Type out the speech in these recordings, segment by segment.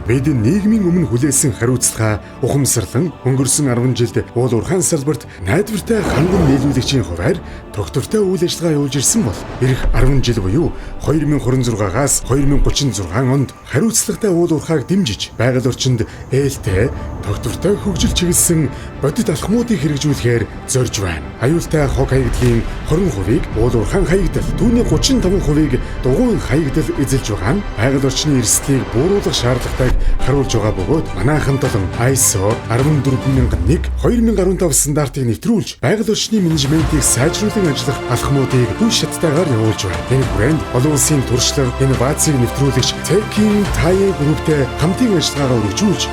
Бид нийгмийн өмнө хүлээсэн хариуцлага ухамсарлан өнгөрсөн 10 жилд уул уурхайн салбарт найдвартай ханган нийлүүлэгчийн хувиар тогтвортой үйл ажиллагаа явуулж ирсэн бол ирэх 10 жил буюу 2026-аас 2036 онд хариуцлагатай уул уурхайг дэмжиж байгаль орчинд ээлтэй тогтвортой хөгжил чиглэсэн бодит алхмуудыг хэрэгжүүлэхээр зорж байна. Аюултай хог хаягдлын 20%-ийг уул уурхайн хаягдал, түүний 35%-ийг дугуйн хаягдал эзэлж байгаа нь байгаль орчны эрсдлийг бууруулах шаардлагатайг харуулж байгаа бөгөөд манай хамт олон ISO 14001 2015 стандартыг нэвтрүүлж байгаль орчны менежментийг сайжруулан ажиллах алхмуудыг үе шаттайгаар явуулж байна. Энэ хүрээнд олон улсын туршлага, инновацийг нэвтрүүлэгч Tekin Tire Group-тэй хамтын ажиллагаагаа үргэлжлүүлж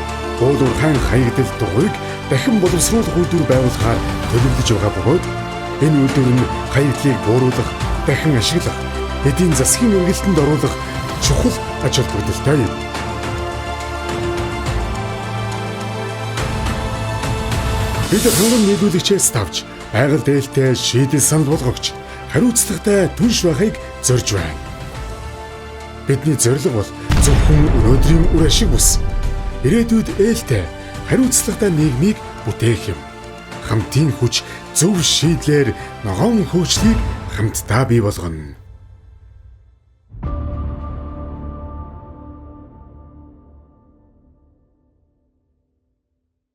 уул уурхайн хаягдал дугуйг дахин боловсруулах үйлдвэр байгуулахаар төлөвлөж байгаа бөгөөд энэ үйлдвэр нь хаягдлыг бууруулах, дахин ашиглах, эдийн засгийн эргэлтэнд оруулах чухал ач холбогдолтой юм. Бид ханган нийлүүлэгчээс тавж байгаль дээлтэй шийдэл санал болгогч хариуцлагатай түнш байхыг зорж байна. Бидний зорилго бол зөвхөн өнөөдрийн үр ашиг бус ирээдүйд ээлтэй хариуцлагатай нийгмийг бүтээх юм. Хамтын хүч зөв шийдлээр ногоон хөгжлийг хамтдаа бий болгоно.